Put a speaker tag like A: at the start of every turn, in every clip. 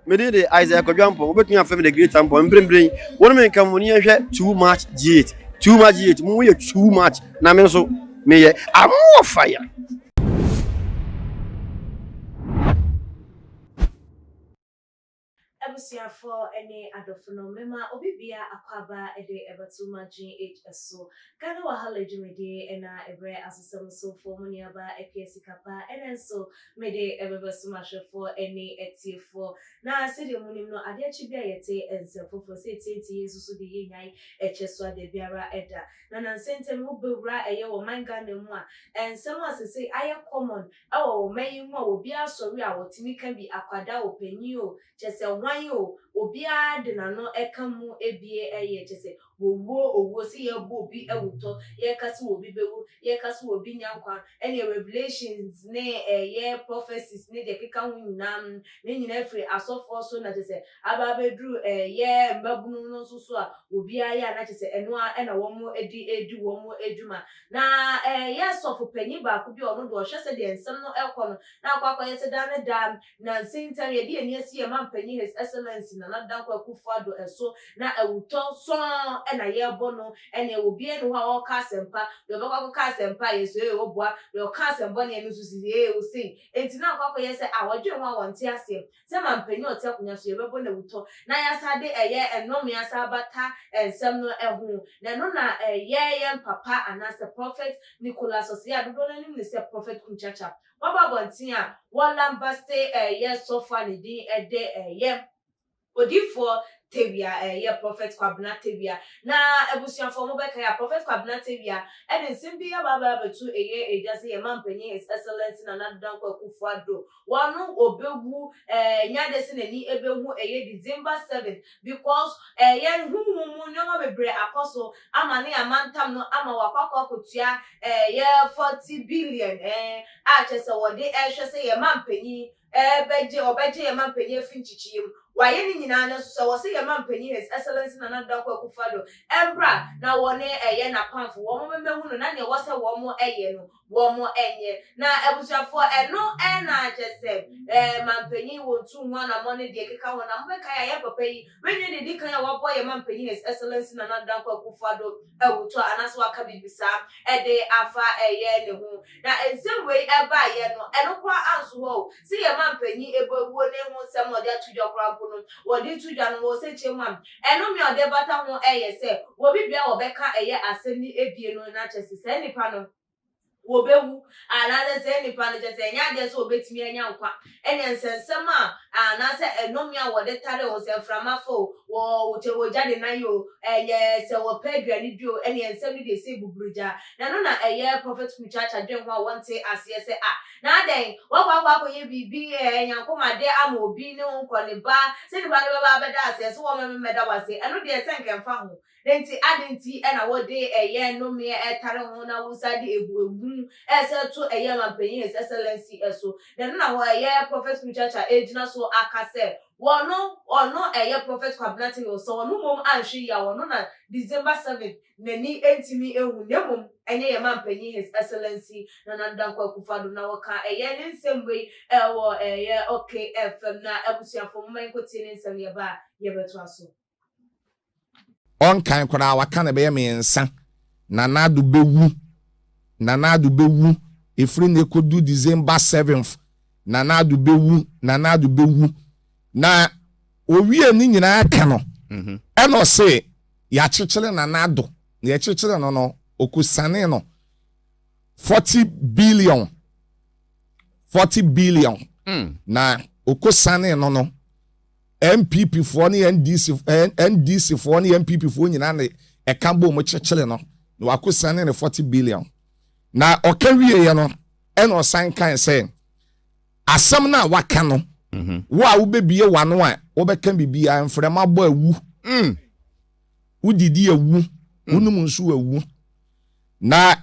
A: Me din de Isaiah Kwadwo Ampong, wobɛtumi afrɛ me The Great Ampong. Mprempren, wo ne me nka mo ni yɛnhwɛ Too Much G8. Too Much G8, mo yɛ too much, na me nso meyɛ I'm fire.
B: Abusuafoɔ ne adɔfo no, mema obi bia akwaaba de ɛbɛto m'adwene age so. Ghana Wahala dwumadie na ɛbrɛ asesɛm somfoɔ mo nuabaa Akua Sikapa, ɛnɛ nso mede ɛbɛbɛsom ahwɛfoɔ ne atiefoɔ. Na sɛdeɛ monim no, adeɛ kye bi a yɛte nsɛm foforɔ sɛ ɛtiatia yi nso so deɛ yɛnnyae ɛkyɛ so a dabiara da. Na nansa ntam wobɛwura ɛyɛ wɔ man Ghana mu a, nsɛm a sesei ayɛ common ɛwɔ wɔ man yi mu a obiara sɔre a wɔtumi ka bi, akwadaa o, panyin o, kyerɛ sɛ hwan o, obiara de n'ano ka mu bie yɛ, kyerɛ sɛ wɔwuo owuo, sɛ yɛrebɔ obi awutɔ, yɛreka sɛ obi bɛwu, yɛreka sɛ obi nya nkwa, ɛnneɛ revelations ne ɛyɛ prophecies ne deɛ ɛkeka ho nyinaa no, ne nyinaa firi asɔfoɔ so na kyerɛ sɛ aba abɛduru ɛyɛ mmabunu no nso so a, obiara yɛ a na kyerɛ sɛ ɛno ara na wɔde redi wɔn dwuma. Na ɛyɛ sɔfo panyin baako bi a ɔno deɛ ɔhwɛ sɛdeɛ nsɛm no rekɔ no, na akɔ akɔyɛ sɛ daa ne daa nnansa yi ntam yɛde yɛn ani asi yɛn mampanyin His Excellency Nana Dankwa Akufo-Addo so, na awutɔ sɔnn na yɛrebɔ no, ɛnneɛ obiara nni hɔ a ɔreka asɛmpa, deɛ ɔbɛkɔ akɔka asɛmpa a yɛse ee woboa, deɛ ɔka asɛmbɔne a ɛno nso se ee wosei, enti na akɔ akɔyɛ sɛ a wɔdwene ho a wɔnte aseɛ. Sɛ mampanyin a ɔte akonnwa so, yɛbɛbɔ no awutɔ, na yɛasan de ɛyɛ nnome asan abata nsɛm no ho. Na ɛno na ɛyɛ yɛn papa anaasɛ Prophet Nicholas Osei a dodoɔ no ara nim no sɛ Prophet Kumchacha. Waba abɔnten a wɔlambaste ɛyɛ sɔfo a ne din de ɛyɛ Odiyifoɔ Tawia, ɛyɛ Prophet Kwabena Tawia. Na abusuafoɔ mobɛkae a Prophet Kwabena Tawia de nsɛm bi aba abɛto ɛyɛ edwa sɛ yɛn mampanyin His Excellency Nana Addo Dankwa Akufo-Addo Wɔno obewu eh nyɛ adeɛ sɛ n'ani behu ɛyɛ December 7th because eh yɛn honhom mu nneɛma bebree akɔ so ama ne amantam no ama wakɔ akɔ akɔtua eh yɛ 40 billion eh a kyerɛ sɛ wɔde ɛrehwɛ sɛ yɛn mampanyin eh bɛgye ɔbɛgye yɛn mampanyin afi nkyekyeɛ mu. Wayɛ ne nyinaa nanso sɛ ɛwɔ sɛ yɛn mampanyin His Excellency Nana Addo Dankwa Akufo-Addo ɛmbra na wɔne ɛyɛ n'apamfo wɔn mmɛhu no na nea ɛwɔ sɛ wɔn ɛyɛ no wɔn nyɛ. Na abusuafoɔ ɛno na kyerɛ sɛ ɛɛ mampanyin wɔn tu ho anamɔ ne deɛ ɛkeka ho. Na mobɛkae a yɛn papa yi wei nyɛ deɛ ɛdi kan a wabɔ yɛn mampanyin His Excellency Nana Addo Dankwa Akufo Addo awutɔ anaasɛ waka biribi saa ɛde afa ɛyɛ ne ho. Na nsɛm wei ɛbaeɛ no ɛno koraa anso hɔ o. Sɛ yɛn mampanyin ɛbɔ awuo ne ho nsɛm a ɔde ato dwa koraa mpo no wɔde to dwa no wɔ sɛ kyɛ mu a ɛno nea ɔde bata ho ɛyɛ sɛ wɔ biribi a wɔbɛka ɛyɛ asɛm no abie no na kyerɛ sɛ saa nipa no wɔbɛwu, anaasɛ saa nnipa no, kyerɛ sɛ, ɛnyɛ adeɛ sɛ wɔbɛtumi anya nkwa. Ɛnneɛ nsɛnsɛm a, anaasɛ nnome a wɔde tare wɔn, sɛ mframa fa o, wɔ, kyɛ wɔgya ne nan o, ɛyɛ sɛ wɔpɛ aduane di o, ɛnneɛ nsɛm no deɛ ɛsɛ buburugyaa. Na ɛno na ɛyɛ Prophet Kumchacha dwen ho a wɔnte aseɛ sɛ, ah, na adɛn, woakɔ akɔ akɔyɛ biribi, ɛɛ, nyankomadeɛ ama obi ne wo nkɔ ne ba, sɛ nnipa no bɛba abɛda aseɛ, sɛ wɔn mmɛda wo ase, ɛno deɛ sɛ nka ɛmfa ho. Enti adɛn nti na wode ɛyɛ nnomeɛ ɛtare ho na wosan de ehu ehu ɛsɛ to ɛyɛ mampanyin His Excellency so? Na ɛno na hɔ ɛyɛ Prophet Kumchacha ɛgyina so aka sɛ wɔno ɔno ɛyɛ Prophet Kwabena Taylor sɛ ɔno mmom anhwɛ yie a ɔno na December 7th n'ani ntumi nhu na mmom ɛnyɛ yɛn mampanyin His Excellency Nana Addo Dankwa Akufo-Addo na wɔka ɛyɛ ne nsɛm wei ɛwɔ ɛyɛ Okay FM na abusuafoɔ momma yɛnkɔtie ne nsɛm yɛba a yɛbɛtoa so.
C: Ɔnkan koraa waka no bɛyɛ miensa Nana Addo bɛwu Nana Addo bɛwu Ɛfiri nnɛ kɔdu December 7th Nana Addo bɛwu Nana Addo bɛwu Na ɔwiee ne nyinaa ka no ɛna ɔse yɛakyekyere Nana Addo Na yɛkyekyere no no ɔkɔsianee no 40 billion 40 billion Na ɔkɔsianee no no NPP foɔ ne NDC NDC foɔ ne NPP foɔ nyinaa na ɛka bɔ mu kyekyere no na wakɔ sane ne 40 billion na ɔka wieɛ no ɛna ɔsan kan sɛ asɛm no a waka no mhm. wo a wobɛbie wano a wobɛka biribiara mframa bɔ awu mm. wodidi awu mm. wonom nso awu na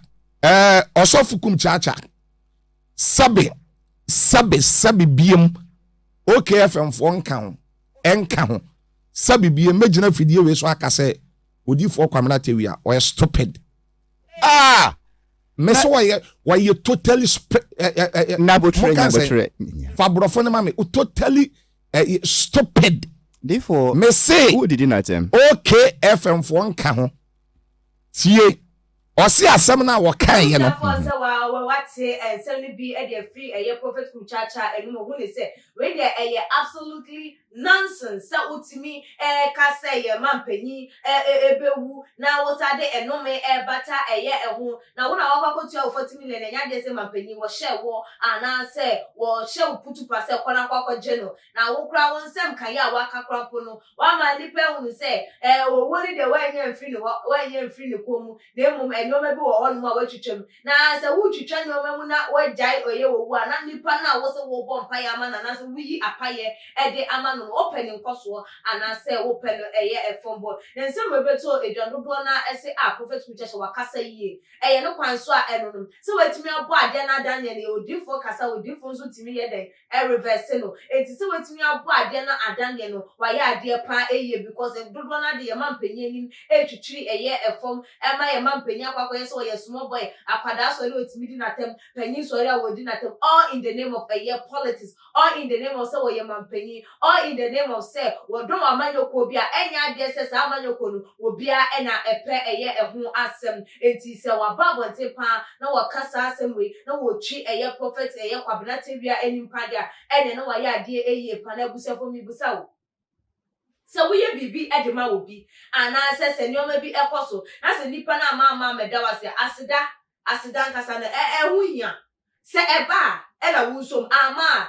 C: eh, ɔsɔfo kum kyaakyaa sɛbe sɛbe sɛbe biem OKFM foɔ nka ho ɛnka ho sɛbe biem mɛgyina fidie wei so aka sɛ odifoɔ Kwamina Tawia ɔyɛ stupid ah mese ɔyɛ ɔyɛ totally ɛ ɛ ɛ
D: Nyabotrɛ
C: mo ka sɛ
D: nyabotrɛ.
C: fa borɔfo no ma me totally. ɛyɛ stupid.
D: Therefore,
C: Mese
D: wodidi n'atɛm.
C: OKFM foɔ nka ho. Tie. Ɔse asɛm no a wɔkaeɛ no.
B: Abusuafoɔ sɛ wa wa wate nsɛm no bi de afiri ɛyɛ Prophet Kumchacha anum ohu ne sɛ wei deɛ ɛyɛ absolutely nonsense sɛ wotumi ɛka sɛ yɛn mampanyin ɛbɛwu na wosa de ɛnome ɛbata ɛyɛ ɛho na wo na wakɔ akɔtua wo 40 million. Ɛnyɛ adeɛ sɛ mampanyin wɔhyɛ wɔ anaasɛ wɔhyɛ wo putupa sɛ kɔ na akɔ akɔgye no, na wo kora wo nsɛm ka yɛ a waka kora mpo no wama nnipa ehunu sɛ owuo no deɛ wɔanyɛ mfiri ne hɔ, wɔanyɛ mfiri ne kɔn mu, na mmom nneɛma bi wɔ hɔnom a wɔatwitwa mu. Na sɛ wotwitwa nneɛma mu na wɔagyae ɔyɛ wɔ a, na nnipa no a wɔsɛ wɔbɔ mpaeɛ ama no anaasɛ woyi apayɛ ɛde ama no no, wopɛ ne nkɔsoɔ anaasɛ wopɛ no ɛyɛ ɛfɔm bɔ na nsɛm wɔ ebɛtɔ edwa dodoɔ na ɛsɛ a Prophet Kumchacha wakasa yie, ɛyɛ no kwan so a ɛno no sɛ watumi abɔ adeɛ no adanneɛ no yɛ odiifoɔ kasa, odiifoɔ nso tumi yɛ dɛn ɛreverse no. Eti sɛ watumi abɔ adeɛ no adanneɛ no, wayɛ adeɛ paa ɛyie, because dodoɔ no ade yɛ ma mpanyin anim ɛtwitwiri ɛyɛ ɛfɔm ɛma yɛ ma mpanyin akɔ akɔyɛ sɛ ɔyɛ small boy, akwadaa sɔre a otumi di n'atɛm, panyin sɔre a wɔdi n'atɛm, all in the name of ɛyɛ politics, all in the name of sɛ wɔyɛ mampanyin, all in the name of sɛ wɔdɔm amanyɔkuo bi a ɛnyɛ adeɛ sɛ saa amanyɔkuo no obiara ɛna ɛpɛ ɛyɛ ɛho asɛm. Eti sɛ waba abɔnten paa na wɔka saa asɛm wei na wɔtwi ɛyɛ Prophet ɛyɛ Kwabena Tewia anim pa deɛ a, ɛnɛ na wayɛ adeɛ ɛyie pa. Na abusuafo, mi busa wo sɛ woyɛ biribi de ma obi anaasɛ sɛ nneɛma bi ɛkɔ so na sɛ nipa no ama ama amɛda wo ase, aseda aseda nkasa no ɛho hia sɛ ɛba a ɛna wo nsom ama a,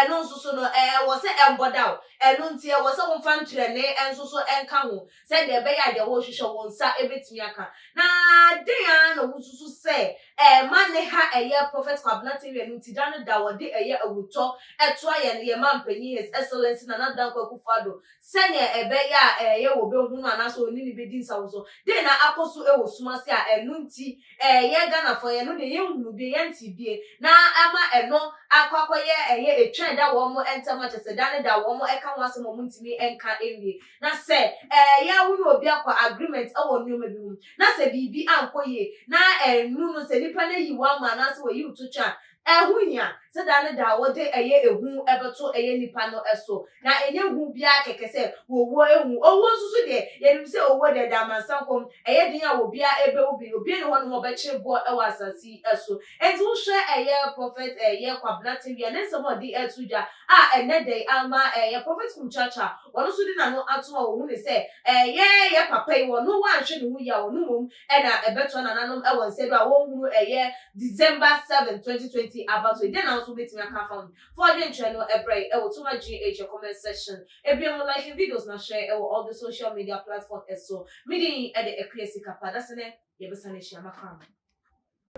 B: ɛno nso so no ɛwɔ sɛ ɛmbɔ da wo. Ɛno nti ɛwɔ sɛ womfa ntrɛne nso so ɛnka ho sɛdeɛ ɛbɛyɛ a deɛ wɔrehwehwɛ wo nsa ɛbɛtumi aka. Na den a na wosusu sɛ ɛma ne ha ɛyɛ Prophet Kwabena Tewia no nti da no da wɔde ɛyɛ awutɔ ɛtoa yɛn yɛ ma mpanyin, His Excellency Nana Dankwa Akufo-Addo, sɛnea ɛbɛyɛ a ɛyɛ wɔbɛhunu anaasɛ ɔne ne bɛdi nsa wo so den na akɔ so ɛwɔ sum ase a, ɛno nti ɛyɛ Ghanafoɔ yɛn no deɛ yɛnhunu bie, yɛnte bie, na ama ɛno akɔ akɔyɛ ɛyɛ etwɛn da wɔn ntɛm akyɛ sɛ da ne da wɔn ɛka ho asɛm a wɔn ntumi nka nwie. Na sɛ ɛyɛ wo ne obi akɔ agreement ɛwɔ nneɛma bi ho na sɛ biribi ankɔ yie na ɛnu no sɛ nipa no ayi wɔn ama anaasɛ wɔyi wo to twɛn a, ɛho hia sɛ da ne da wɔde ɛyɛ ehu ɛbɛto ɛyɛ nipa no ɛso, na ɛnyɛ hu biara kɛkɛ sɛ wɔwɔ ehu. Owuo nso so deɛ, yɛnim sɛ owuo deɛ da amansa kɔm, ɛyɛ den a obiara ɛbɛwu bi, obiara ne hɔ nom ɔbɛkyere boɔ ɛwɔ asase yi ɛso. Nti wohwɛ ɛyɛ Prophet ɛyɛ Kwabena Tewia ne nsɛm a ɔde ɛto dwa a ɛnɛ dɛ ama ɛyɛ Prophet Kumchacha wɔn nso de n'ano ato a wɔhu ne sɛ ɛyɛ yɛ papa yi wɔn no wɔanhwɛ ne ho yie a, wɔn mmom ɛna ɛbɛtoa nananom ɛwɔ nsa do a wɔnhunu ɛyɛ December 7 2020 abato. Deɛ na nso wobɛtumi aka afa ho fo adwenkyerɛ no ɛbrɛ yi ɛwɔ Tuma GH comment section. Ebien mo like videos na share ɛwɔ all the social media platform ɛso. Medin ɛde Akua Sika Pa dasene yɛbɛsa no ahyia makra mo.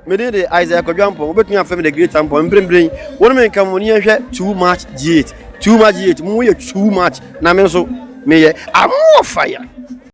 A: Mede de Isaiah Kwadwo Ampɔn, wobɛtumi afrɛ me the Great Ampɔn. Mprempren wo ne me nka mo ne yɛhwɛ Too Much GH, Too Much GH. Mo yɛ too much na me nso meyɛ amoɔ fire.